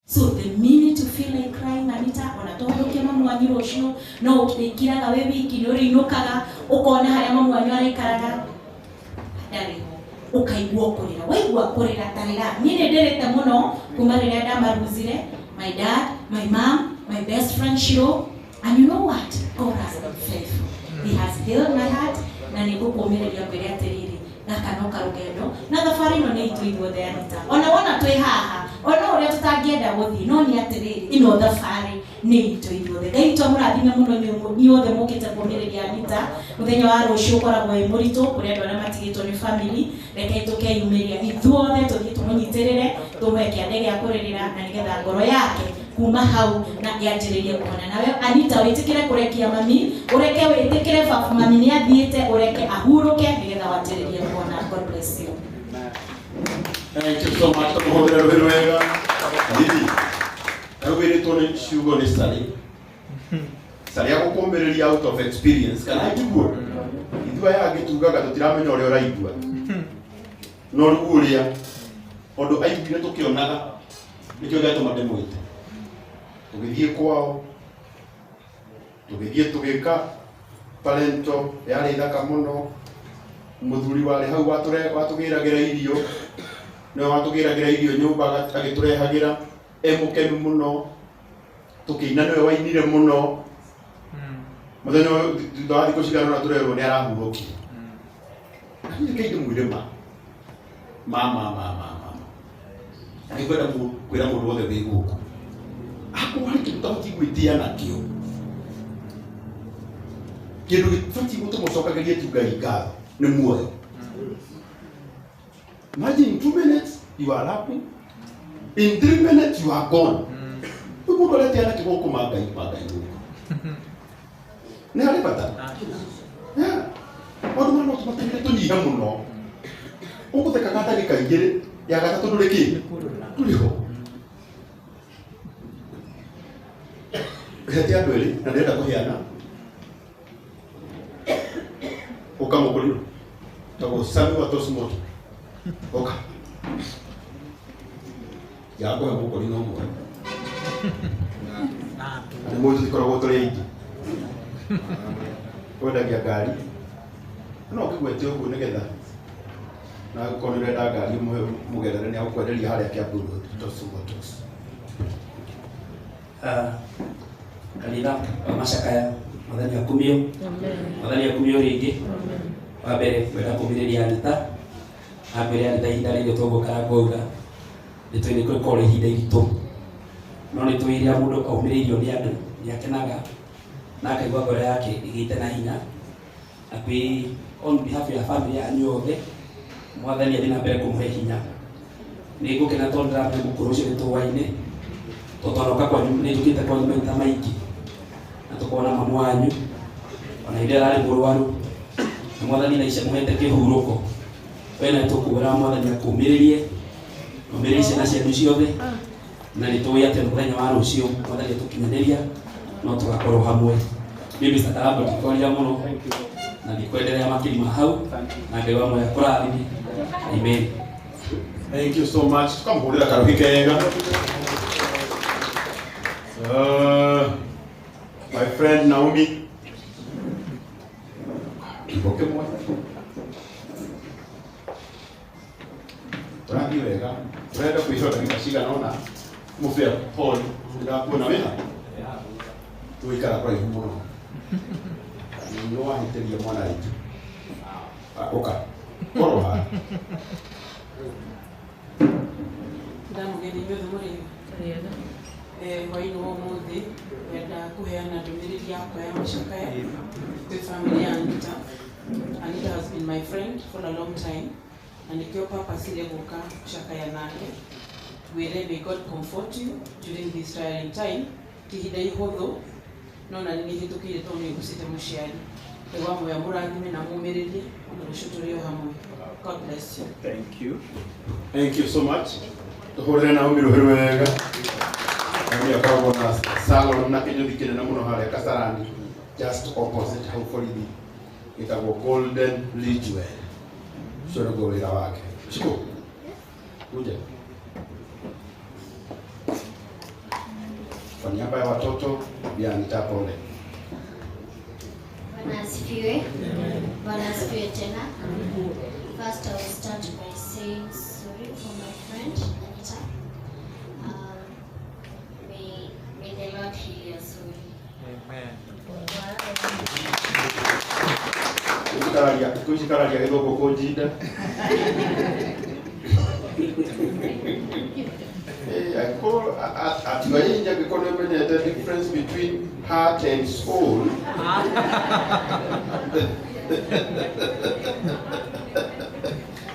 So the minute you feel like crying, Anita, ona to ũhũrũkie mamu wanyu rũciũ, no ũrĩkiraga wĩ wiki, nĩ ũrĩinũkaga, ũkona harĩa mamu wanyu araikaraga, ndarĩ ho, ũkaigua kũrĩra. Waigua kũrĩra tarĩra. Niĩ nĩ ndĩrĩte mũno kuma rĩrĩa ndamaruzire, my dad, my mom, my best friend Shiro, and you know what? God has been faithful. He has healed my heart, na nĩ ngũkũmĩrĩria ngwĩre atĩrĩrĩ, gaka no karũgendo na thabarĩ ĩno nĩ itũ ithuothe Anita. Ona wona twĩ haha, ona ũrĩa tũtangĩenda gũthiĩ, no nĩ atĩrĩrĩ, ĩno thabarĩ nĩ itũ ithuothe. Ngai witũ amũrathime mũno inyuothe mũkĩte kũmĩrĩria Anita. Mũthenya wa rũciũ ũkoragwo wĩ mũritũ kũrĩ andũ arĩa matigĩtwo nĩ family. Rekei tũkeyumĩria ithuothe tũthiĩ tũmũnyitĩrĩre, tũmũhe kĩande gĩa kũrĩrĩra na nĩgetha ngoro yake kuma hau na yanjĩrĩrie kũhona. Nawe Anita wĩtĩkĩre kũrekia mami, ũreke wĩtĩkĩre babu mami nĩ athiĩte, ũreke ahurũke nĩgetha wanjĩrĩrie kũhona. God bless you. Thank you so much. Tũmũhũrĩre rũhĩ rwega. Hihi rũgĩrĩtwo nĩ ciugo nĩ Sally. Sally agũkũmĩrĩria out of experience kana itiguo? Ithuĩ aya angĩ tugaga tũtiramenya ũrĩa ũraigua. No rĩu ũrĩa ũndũ aiguire tũkĩonaga nĩkĩo gĩatũma ndĩmwĩte. Tũgĩthiĩ kwao, tũgĩthiĩ tũgĩka parento yarĩ thaka mũno. Mũthuri warĩ hau watũgĩragĩra irio, nĩwe watũgĩragĩra irio nyũmba agĩtũrehagĩra e mũkenu mũno. Tũkĩina nĩwe wainire mũno. Mũthenya ũyũ thutha wa thikũ cigana ũna tũrerwo nĩ arahurũkire. Na niĩ reke ndĩmwĩre ma. Ma ma ma ma ma. Na nĩngwenda kwĩra mũndũ wothe wĩ gũkũ. Akorwo harĩ kĩndũ ũtabatiĩ gwĩtĩa nakĩo, kĩndũ gĩbatiĩ gũtũma ũcokagĩrie tu Ngai ngatho nĩ muoyo. Imagine in 2 minutes you are laughing, in 3 minutes you are gone. Rĩu mũndũ aretĩa nakĩ gũkũ ma Ngai ma Ngai gũkũ? Nĩ harĩ bata? Yeah. Maũndũ maya no tũmatũmire tũnyihe mũno. Ũgũthekaga ndagĩka igĩrĩ, ya gatatũ ndũrĩ kĩ? Ndũrĩ ho. Hete andũ erĩ na ndĩrenda kũheana ũka mũkũrinũ tagwo Sami wa Tosmoto ũka yakũhe mũkũrinũ ũmwe nĩ mũĩ tũtikoragwo tũrĩ aingĩ wendagia ngari no ũkĩgwete ũguo nĩgetha na ũkorwo nĩ ũrenda ngari ũmwe mũgerere nĩ agũkwenderia harĩa Kiambu Road Tosmotos. Kanitha wa macakaya mwathani akumio mwathani akumio rĩngĩ wa mbere kwenda kũmĩrĩria Anita na ngwĩre Anita ihinda rĩrĩ tũgũkara ngauga nĩ tũĩ nĩ kũrĩ ihinda iritũ no nĩ tũĩ rĩrĩa mũndũ aumĩrĩirio nĩ andũ nĩ akenaga na akaigua ngoro yake ĩgĩte na hinya na kwĩ on behalf ya family yanyu yothe mwathani athiĩ na mbere kũmũhe hinya nĩ ngũkena tondũ ndĩramenya mũkũrũ ũcio nĩ tũwaine tondũ twanoka kwanyu nĩ njũkĩte kwanyu maita maingĩ na tũkona mamu wanyu ona hĩndĩ ĩrĩa ararĩ mũrwaru na mwathani na ica mũhete kĩhurũko we na tũkwĩra mwathani akũmĩrĩrie ũmĩrĩrie ciana cianyu ciothe na nĩ tũĩ atĩ mũthenya wa rũciũ mwathani atũkinyanĩria no tũgakorwo hamwe niĩ Mr. Karambo ndikwaria mũno na ndikwendelea makĩria ma hau na Ngai wa muoyo akũrathime amen. Thank you so much. Tukamũhũrĩra karũhĩ kega. My friend Naomi. Kiugo kĩmwe. Tũrathiĩ wega. Tũrenda kwĩheo ndagĩka cigana ũna. Mũbĩa Paul, ndĩrakuona wĩna? Tũikara kũraihu mũno. Nĩ wahĩtĩria mwana witũ. Ũka. Korwo haha. Ndamũgeria inyuothe mũrĩ hwaĩ-inĩ wa ũmũthĩ ngwenda kũheana ndũmĩrĩri yakwa ya macakaya kwĩ family ya Anita. Anita has been my friend for a long time na nĩkĩo purpose gũka gũcakaya nake. Ngwĩre may God comfort you during this trying time. Ti ihinda ihũthũ no na nĩ hĩtũkĩire tondũ nĩ ngucĩte mũciari. Ngai wa muoyo mũrathime na mũmĩrĩrie ona rũciũ tũrĩ o hamwe. God bless you. Thank you. Thank you so much. Tũhũrĩre Naomi rũhĩ rwega. Naomi akoragwo na salon na kĩnyũthi kĩnene mũno harĩa Kasarani, just opposite hau borithi, gĩtagwo Golden Ridgeway. Ũcio nĩguo wĩra wake. Shiko. Kuja. Kwa niaba ya watoto pia Anita, pole. Bwana asifiwe. Bwana asifiwe tena. First, I will start by saying sorry for my friend Anita. May the Lord heal your soul. Amen. Kushikararia githũngũ kũnjinda. Atiga hihi angĩkorwo nĩ ũmenyete difference between heart and soul.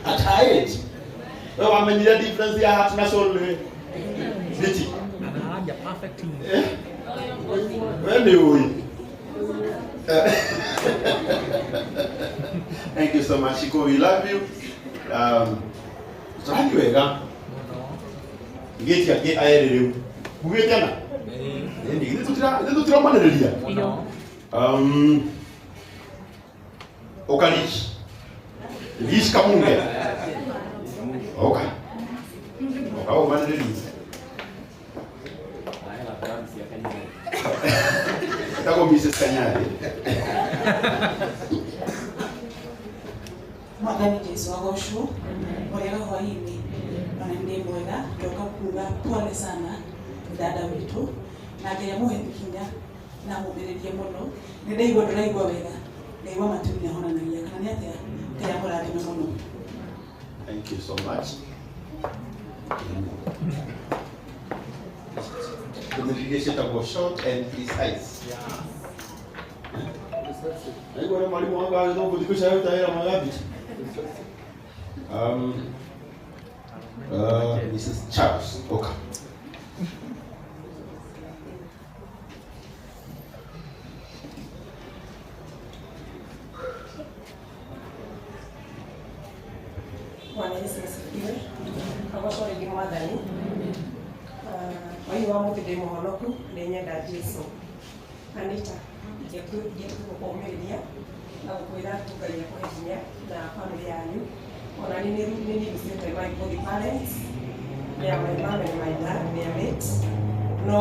At her age, we wamenyire difference ya heart na soul nĩ nĩkĩ? Anaaragia perfect English. We nĩ ũĩ. Thank you so much, Shiko. We love you. Tũrathiĩ wega. Ngĩti angĩ aerĩ rĩu. Mugĩte na? Ĩni, githĩ tũtiromanĩrĩria? Ũka Lish. Lish Kamunge. Oka. Oka ũmanĩrĩrie. Etagwo Mrs. Kanyari. Mwathani Jesu agocwo ũrĩa hwaĩ-inĩ ona nĩ mwega ndoka kuga pole sana dada witũ na Ngai amũhe hinya na amũmĩrĩrie mũno. Nĩ ndaigua ndũraigua wega, ndaigua matu nĩ ahonanagia kana nĩ atĩa. Ngai amũrathime mũno. Thank you so much. Ndũmĩrĩri ciĩtagwo short and precise. Naigua ũrĩa mwarimũ wangu wa gĩthũngũ thikũ ici aruta wĩra mwega bici. Mrs. Charles, okay. Bwana Yesu asifiwe. Agocwo rĩngĩ Mwathani. Wai wa mũtĩ ndĩ mũhonoku, nĩ nyenda Jesu. Anita, ingĩtukũkũmĩrĩria na gũkwĩra tu Ngai akũhe hinya na family yanyu. Ona nĩ nĩ my both parents, they are my mom and my dad, they are late. No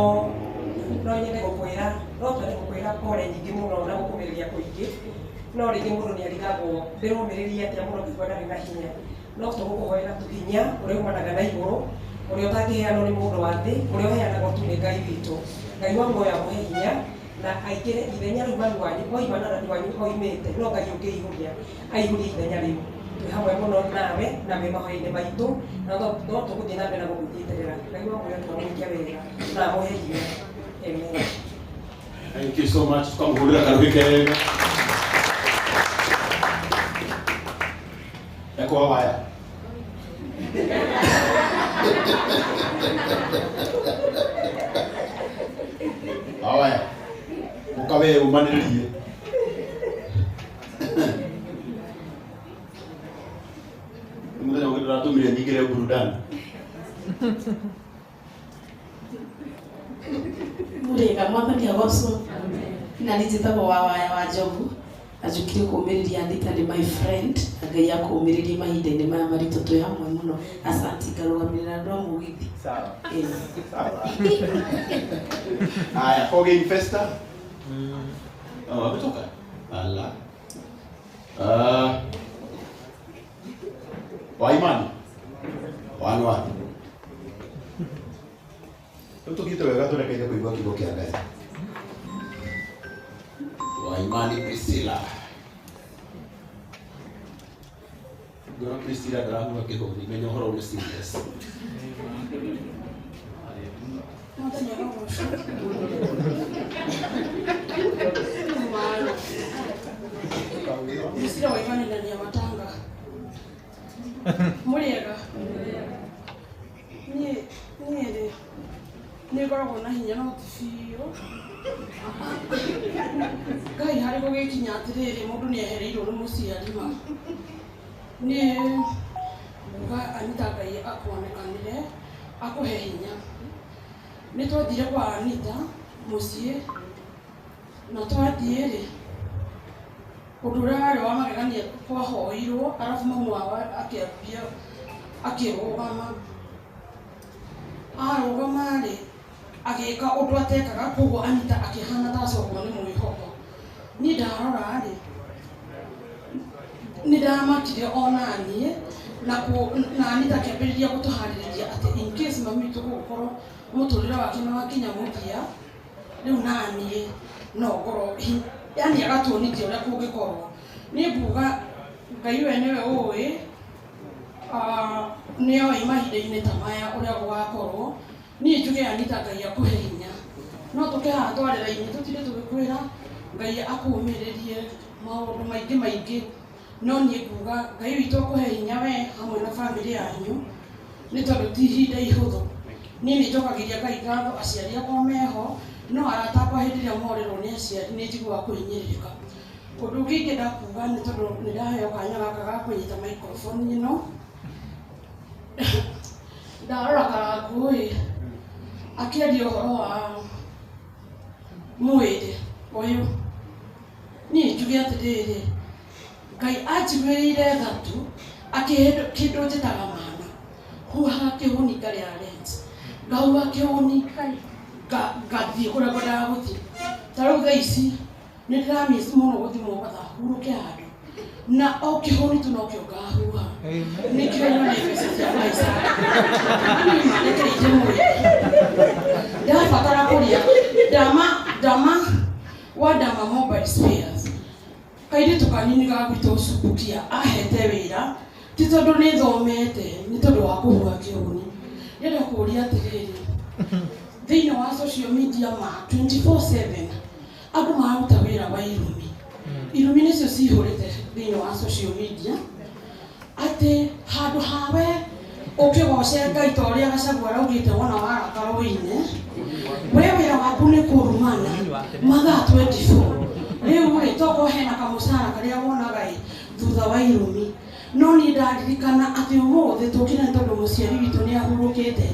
nyende gũkwĩra, no twende gũkwĩra pole nyingĩ mũno na gũkũmĩrĩria kũingĩ. No rĩngĩ mũndũ nĩ arigagwo ndĩrũmĩrĩrie atĩa mũno ngĩigua ndarĩ na hinya. No tũgũkũhoera tu hinya ũrĩa umanaga na igũrũ, ũrĩa ũtangĩheanwo nĩ mũndũ wa thĩ, ũrĩa ũheanagwo tu nĩ Ngai witũ. Ngai wa muoyo amũhe hinya na aingĩre ithenya rĩu mami wanyu oima na dadi wanyu oimĩte, no Ngai ũngĩihũria aihũrie ithenya rĩu. Twĩ hamwe mũno nawe na wĩ mahoya-inĩ maitũ, na no tũgũthiĩ na mbere na gũgũnyiitĩrĩra. Ngai wa muoyo tũramũikia wega na amũhe hinya. Amen. Thank you so much. Tukamũhũrĩra karũhĩ kega. Ekwa waya. Awaya. Ũka we ũmanĩrĩrie. Mũthenya ũngĩ ndĩratũmire nyingĩre burudani. Mũrĩega, Mwathani agocwo. Na nĩ njĩtagwo wa Waya wa Njogu. Anjũkire kũũmĩrĩria Anita nĩ my friend, na Ngai akũũmĩrĩrie mahinda-inĩ maya maritũ twĩ hamwe mũno. Asante, ngarũgamĩrĩra andũ a mũgithi. Sawa. Sawa. Haya, Koge Infesta. Oh, ametoka. Ala. Wa imani. Wanwa. Rĩu tũkĩte wega tũrekeire kũigua kiugo kĩa Ngai. Wa imani Priscilla. Ngora Priscilla ndarahura kĩhũni, menya ũhoro nĩ serious. Mwathani agocwo. Priscilla wa imani ndani ya matanga. Mũrĩega. Niĩ rĩ nĩ ngoragwo na hinya no ti biũ. Ngai harĩ gũgĩkinya atĩrĩrĩ, mũndũ nĩ ehereirwo nĩ mũciari ma. Niĩ nguga Anita Ngai akuonekanĩre akũhe hinya. Nĩ twathire kwa Anita mũciĩ na twathiĩ rĩ, ũndũ ũrĩa warĩ wa magegania kwahoirwo, arabu mamu wao akĩambia akĩrũgama. Arũgama rĩ, Agĩka ũndũ atekaga, koguo Anita akĩhana ta acokwo nĩ mwĩhoko. Niĩ ndarora rĩ, nĩ ndamakire ona niĩ na Anita akĩambĩrĩria gũtũharĩrĩria atĩ in case mami witũ gũgũkorwo mũtũrĩre wake nĩ wakinya mũthia, rĩu naniĩ no ngorwo, yani agatuonithia ũrĩa kũngĩkorwo. Niĩ nguga Ngai we nĩwe ũĩ, nĩoĩ mahinda-inĩ ta maya ũrĩa gũgakorwo. Niĩ njuge Anita, Ngai akũhe hinya. No tũke haha twarĩra-inĩ tũtinde tũgĩkwĩra Ngai akũũmĩrĩrie maũndũ maingĩ maingĩ, no niĩ nguga Ngai witũ akũhe hinya we hamwe na bamĩrĩ yanyu, nĩ tondũ ti ihinda ihũthũ. Niĩ nĩ njokagĩria Ngai ngatho aciari akwa meho, no arata akwa hĩndĩ ĩrĩa morĩrwo nĩ aciari nĩ njiguaga kũhinyĩrĩrĩka. Ũndũ ũngĩ ingĩenda kuga, nĩ tondũ nĩ ndaheo kanya gaka ga kũnyita microphone ĩno, ndarora Karangũ ĩ akĩaria ũhoro wa mwĩrĩ ũyũ, niĩ njuge atĩrĩrĩ, Ngai anjiguĩrĩire tha tu akĩhe kĩndũ njĩtaga mana. Huhaga kĩhũni ngarĩa rent, ngahuha kĩhũni ngathiĩ kũrĩa ngwendaga gũthiĩ. Ta rĩu thaa ici nĩ ndĩramiss mũno gũthiĩ Mombatha hurũke handũ, na o kĩhũni tu nokĩo ngahuha nĩkĩo nyone mbeca cia kũhaica. Niĩ reke ndĩmwĩre, ndabatara kũrĩa ndama ndama wa Dama Mobile Spares, kairĩtu kanini ga gwitũ Subukia ahete wĩra, ti tondũ nĩ thomete, nĩ tondũ wa kũhuha kĩhũni. Ndĩrenda kũũria atĩrĩrĩ, thĩinĩ wa social media ma 24/7 andũ mararuta wĩra wa irumi. Irumi nĩcio cihũrĩte thĩinĩ wa social media, atĩ handũ hawe ũkĩgoce Ngai ta ũrĩa Gachagua araugĩte, wona warakara ũine, we wĩra waku nĩ kũrumana mathaa 24. Rĩu rĩ, tokorwo hena kamũcara karĩa wonaga ĩ thutha wa irumi, no niĩ ndaririkana atĩ ũmũthĩ tũkire nĩ tondũ mũciari witũ nĩ ahurũkĩte,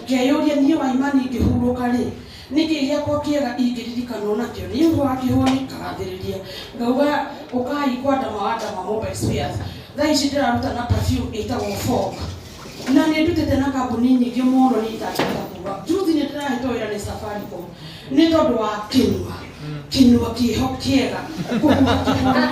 ngeyũria niĩ Waimani ingĩhurũka rĩ, nĩkĩ gĩakwa kĩega ingĩririkanwo nakĩo? Niĩ huhaga kĩhũni ngagathĩrĩria ngauga ũkai kwa Ndama wa Ndama Mobile Spares. Thaa ici ndĩraruta na perfume ĩtagwo Fog, na nĩ ndutĩte na kambuni nyingĩ mũno. Nĩ itangĩhota kuga, juzi nĩ ndĩrahetwo wĩra nĩ Safaricom nĩ tondũ wa kĩnua kĩnua kĩho kĩega, kũhuha kĩhũni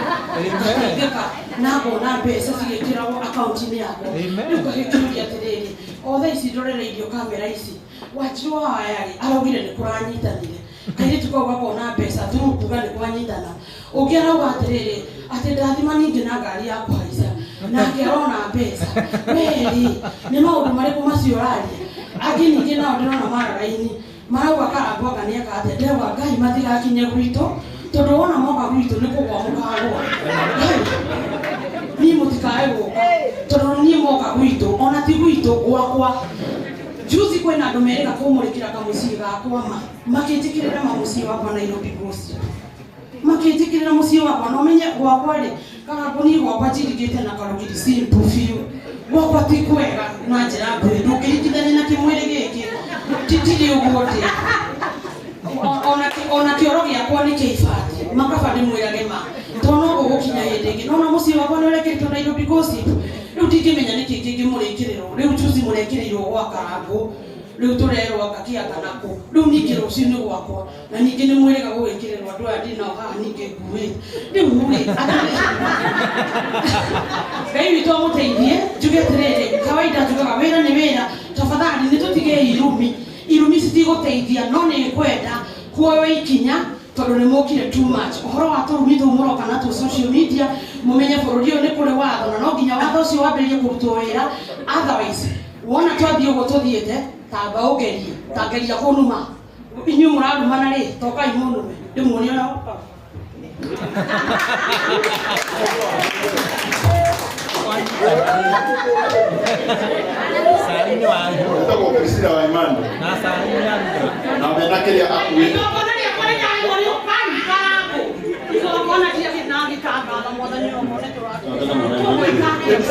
ngateithĩka na ngona mbeca cigĩkĩragwo akaunti-inĩ yakwa. Rĩu ngagĩkĩũria atĩrĩrĩ, o thaa ici ndorereirio kamera ici, Wanjiru wa Waya rĩ, araugire nĩ kũranyitanire, kairĩtu kau gakona mbeca through kuga nĩ kwanyitana. Ũngĩ arauga atĩrĩrĩ, atĩ ndathima ningĩ na ngari ya kũhaica, nake arona mbeca. Werĩ nĩ maũndũ marĩkũ macio ũraria? Angĩ ningĩ nao ndĩrona mararaini marauga Karangũ anga nĩeka atĩa. Ndĩrauga Ngai matigakinye gwitũ, tondũ wona moka gwitũ nĩ kũgwa mũkagwa. Ngai niĩ mũtikae gũka, tondũ niĩ moka gwitũ, ona ti gwitũ, gwakwa. Juzi kwĩna andũ merĩga kũmũrĩkĩra kamũciĩ gakwa, ma makĩnjĩkĩrĩra mamũciĩ wakwa Nairobi Coast, makĩnjĩkĩrĩra mũciĩ wakwa. No menye gwakwa rĩ, Karangũ, niĩ gwakwa njirigĩte na karũgiri simple biũ. Gwakwa ti kwega na njĩra nguhĩ, ndũngĩringithania na kĩmwĩrĩ gĩkĩ, ndirĩ ũguo ndĩ. Ona kĩoro gĩakwa nĩ kĩa ibati makaba, ndĩmwĩrage ma, tondũ no gũgũkinya hĩndĩ ĩngĩ nona mũciĩ wakwa nĩ ũrekĩrĩtwo Nairobi Gossip. Rĩu ndingĩmenya nĩkĩ kĩngĩmũrĩkĩrĩrwo. Rĩu juzi mũrekĩrĩirwo gwa Karangũ, rĩu tũrerwo anga kĩanga nakũ. Rĩu ningĩ rũciũ nĩ gwakwa, na ningĩ nĩ mwĩrĩga gũgĩkĩrĩrwo andũ aya ndĩ nao haha ningĩ nguĩ. Rĩu rĩ, Ngai witũ amũteithie. Njuge atĩrĩrĩ, kawaida njugaga wĩra nĩ wĩra. Tafadhali nĩ tũtige irumi. Irumi citigũteithia, no nĩ kwenda kuoywo ikinya, tondũ nĩ mũkire too much. Ũhoro wa tũrumi tũu mũroka natuo social media, mũmenye bũrũri ũyũ nĩ kũrĩ watho, na no nginya watho ũcio wambĩrĩrie kũrutwo wĩra. Otherwise wona twathiĩ ũguo tũthiĩte, tamba ũgerie tangeria kũnuma. Inyuĩ mũrarumana rĩ, tokai mũnume ndĩmuonie ũrĩa ũkaga. Cai-inĩ wa Wĩtagwo Priscilla wa Imani na cai-inĩ aruga. Na mena kĩrĩa akuĩte. Igongona rĩakwa rĩkarĩhwo rĩ ũkai Karangũ. Igongona rĩa na gĩtangatha mwathani ũmwe tũgwĩka atĩa?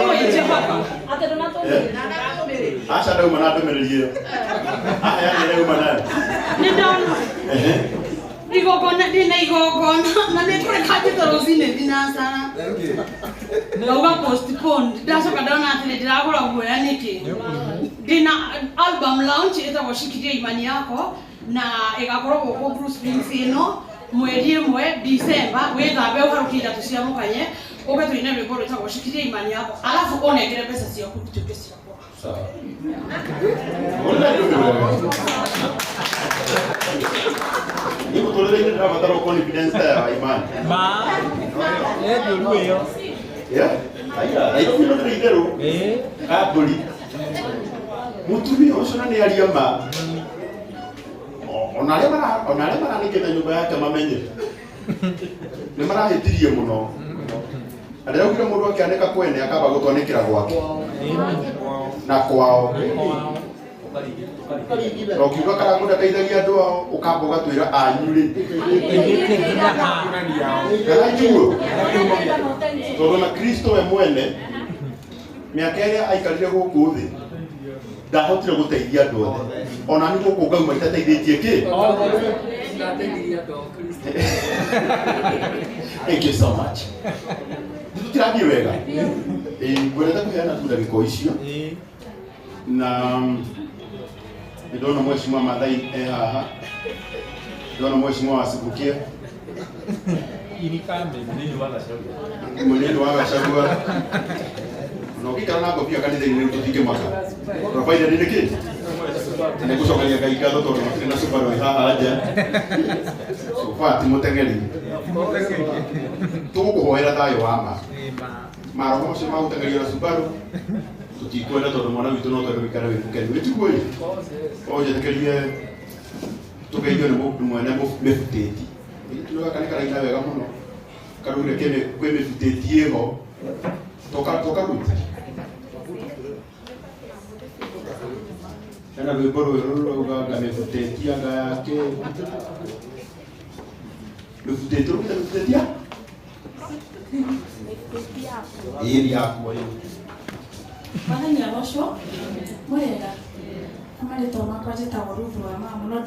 Mwĩ Jehova. Aca, ndauma na ndũmĩrĩri ĩyo aheanire, uma nayo. Nĩ ndona. Ehe. Igongona ndina igongona na nĩ kũreka njĩte rũcinĩ thinacara. Ndauga postpone ndacoka ndona atĩrĩ ndĩragũra guoya nĩkĩ. Ndina album launch ĩtagwo Shikilia Imani Yako na ĩgakorwo gũkũ Blue Springs ĩno mweri ĩmwe December wĩthambe ũharũkie iratũ cia mũkanye ũke tũine rwĩmbo rwĩtagwo Shikilia Imani Yako alafu ũnengere mbeca ciaku ituĩke ciakwa. Sawa. Ona ndio wega. Ni mũtũrĩre-inĩ ndĩrabatara confidence ta ya Imani. Ma. Ndũru ĩyo. Yeah. Aya, Nairobi no ndĩrĩ itherũ. Kambũri. Mũtumia ũcio na nĩ aria ma. Ona arĩa mara ona arĩa maranĩkĩte nyũmba yake mamenye. Nĩ marahĩtirie mũno. Na ndĩraugire mũndũ akĩanĩka kwene akamba gũtwanĩkĩra gwake na kwao. Na ũkiuga Karangũ ndateithagia andũ ao ũkamba ũgatwĩra anyu rĩ. Kana njiguo? Tondũ na Kristo we mwene mĩaka ĩrĩa aikarire gũkũ thĩ ndahotire gũteithia andũ othe. Ona niĩ gũkũ ngauma itateithĩtie kĩ? Thank you so much. Tũtirathiĩ wega? Ĩĩ, ngwendete kũheana tu ndagĩka o icio na nĩndona mheshimiwa Maathai e haha, ndona mheshimiwa wa Sibukia mũnini wa Gachagua na ũngĩikara na ngobia kanitha-inĩ rĩu tũtingĩmaka provided nĩ kĩ nĩ gũcokeria Ngai ngatho tondũ matirĩ na Subaru ĩ haha nja so far ti mũteng'eri tũgũkũhoera thayũ wa ma maroho macio ma gũteng'erio na Subaru tũtikwenda tondũ mwana witũ no twende gũikara wĩ mũkenu ĩtiguo ĩ o njĩtĩkĩrie tũgeithio nĩ mũndũ mwene mĩbutĩti tuga gaka nĩ karaina wega mũno karugire kwĩ mĩbutĩti ĩho tokaruta hena rwĩmbo rwerũ rũrauga anga mĩbutĩti anga yake mĩbutĩti rũgĩte mĩbutĩti ya ĩĩ nĩ yakwa ĩyo. Mwathani agocwo mwega. Marĩtwa makwa njĩtagwo Ruth wa Mamu no